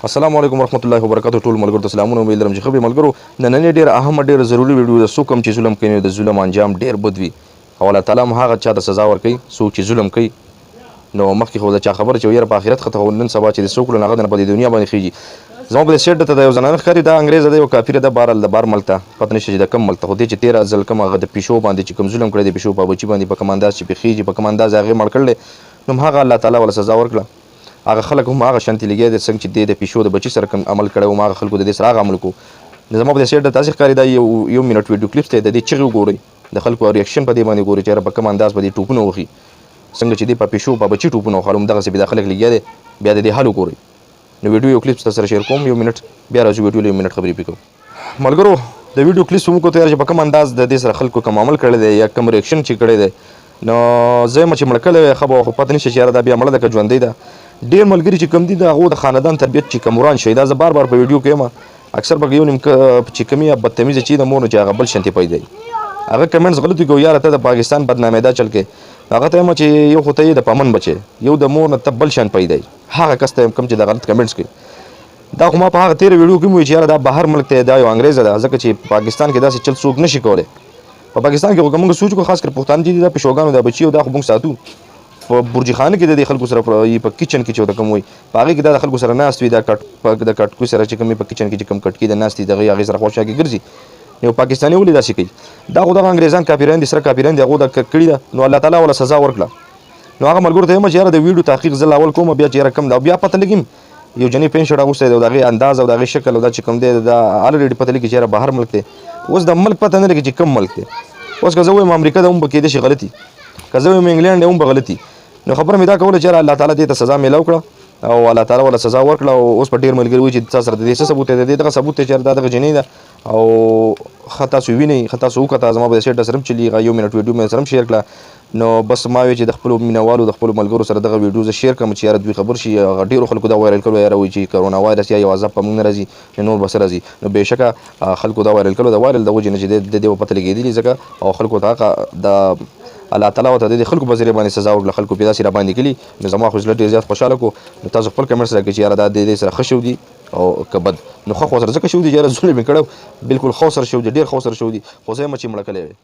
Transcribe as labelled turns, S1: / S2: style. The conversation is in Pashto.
S1: السلام علیکم ورحمت الله وبرکاته. ټول ملګرو ته سلامونه. امید لرم چې ښه به ملګرو. نننۍ ډېره اهمه، ډېره ضروري ویډیو ده. څوک هم چې ظلم کوي نو د ظلم انجام ډېر بد وي او الله تعالی هم هغه چا ته سزا ورکوي څوک چې ظلم کوي. نو مخکې خو د چا خبره چې یاره په آخرت خطه، خو نن سبا چې د څوک له هغه نه په دې دنیا باندې خېږي. زموږ په دې سیټ ته د یو زنانه ښکاري، دا انګرېزه ده، یو کافره ده، بهرحال د بار ملک ته پته نشته چې د کوم ملک ته، خو دې چې تېره ځل کوم هغه د پیشو باندې چې کوم ظلم کړی دی، پیشو په بچي باندې په کوم انداز چې پېښېږي، په کوم انداز هغې مړ کړی، نو هم هغه الله تعالی وله سزا ورکړه. هغه خلک هم هغه شانتې لګیا دي څنګه چې دې د پیشو د بچي سره کوم عمل کړی و، هغه خلکو د دې سره هغه عمل وکړو. نو زما په دې سیټ ته داسې ښکاري، دا یو منټ ویډیو کلیپس دی. د دې چغې وګورئ، د خلکو ریاکشن په دې باندې ګورئ چې یاره په کوم انداز په دې ټوپونه وخي، څنګه چې دې په پیشو په بچي ټوپونه وخل، همدغسې بیا دا خلک لګیا دی. بیا د دې حال وګورئ. نو ویډیو یو کلیپس سره شیر کوم، یو منټ، بیا راځو ویډیو له یو منټ خبرې پرې کوو. ملګرو، د ویډیو کلیپس مو کوته چې په کوم انداز د دې سره خلکو کوم عمل کړی دی یا کوم ریاکشن چې کړی دی. نو زه یم چې مړ کړی وی ښه به وه، خو پته نشته چې یاره دا بیا مړه ده که ژوندۍ ده. ډېر ملګري چې کوم دي د هغو د خاندان تربیت چې کوم وران شوی، دا زه بار بار په ویډیو کې یم، اکثر به یو نیم چې کوم یا بدتمیزه چې د مور چې هغه بل شانتې پیدا وي، هغه کمنټس غلط کوي، یاره ته د پاکستان بدنامېدا چل کې. هغه ته یم چې یو خو ته یې د پمن بچی، یو د مور نه ته بل شان پیدا وي. هغه کس ته یم کوم چې د غلط کمنټس کوي. دا خو ما په هغه تېره ویډیو کې وویل چې یاره دا بهر ملک ته دا یو انګرېزه ده، ځکه چې پاکستان کې داسې چل څوک نه شي کولی. په پاکستان کې خو که موږ سوچ وکړو، خاص کر پښتانه چې دي، دا پیشوګانو دا بچي او دا خو موږ ساتو په برجخانه کې د دې خلکو سره، په کچن کې چې ورته کوم وایي په هغې کې دا د خلکو سره ناست وي، دا کټ په د کټکو سره چې کوم په کچن کې چې کوم کټکي د ناست دي دغې هغې سره خوشحاله کې ګرځي. یو پاکستاني ولې داسې کوي؟ دا خو دغه انګرېزان کافران دي، سره کافران دي، هغو دا کړي ده. نو الله تعالی وله سزا ورکړه. نو هغه ملګرو ته یم چې یاره د ویډیو تحقیق زه اول کوم، بیا چې یاره کوم دا بیا پته لګیم یو جنې پین شرټ اغوستی دی او د هغې انداز او د هغې شکل او دا چې کوم دی دا الریډي پته لګي چې یاره بهر ملک دی. اوس د ملک پته نه لګي چې کوم ملک دی. اوس که زه ووایم امریکا ده هم به کېدای شي غلطي، که زه ووایم انګلینډ دی هم به غلطي. نو خبره مې دا کوله چې یاره الله تعالی دې ته سزا میلاو کړه او الله تعالی وله سزا ورکړه. او اوس په ډېر ملګري وایي چې تا سره د دې څه ثبوت دی؟ د دې دغه ثبوت دی چې یاره دا دغه جنۍ ده او ښه تاسو وینئ، ښه تاسو وکته، زما به د سیټ سره هم چلېږي، یو منټ ویډیو مې سره هم شیر کړه. نو بس ما وی چې د خپلو مینهوالو د خپلو ملګرو سره دغه ویډیو زه شیر کړم چې یاره دوی خبر شي. هغه ډېرو خلکو دا وایرل کړو، یاره وایي چې کرونا وایرس یا یو عذاب په موږ نه راځي نو نور به څه راځي. نو بېشکه خلکو دا وایرل کړو، د وایرل د وجې نه چې د دې پته لګېدلي ځکه او خلکو ته هغه د الله تعالی ورته د دې خلکو په ذریعه باندې سزا ورکړه، خلکو پرې داسې را باندې کړي. نو زما خو زړه ډېر زیات خوشحاله کړو. نو تاسو خپل کمنټس راکړئ چې یاره دا د دې سره ښه شو دي او که بد. نو ښه خو سره ځکه شو دي چې یاره ظلم یې کړی، بلکل ښه سره شو دي، ډېر ښه سره شو دي، خو زه یم چې مړه کړی وی.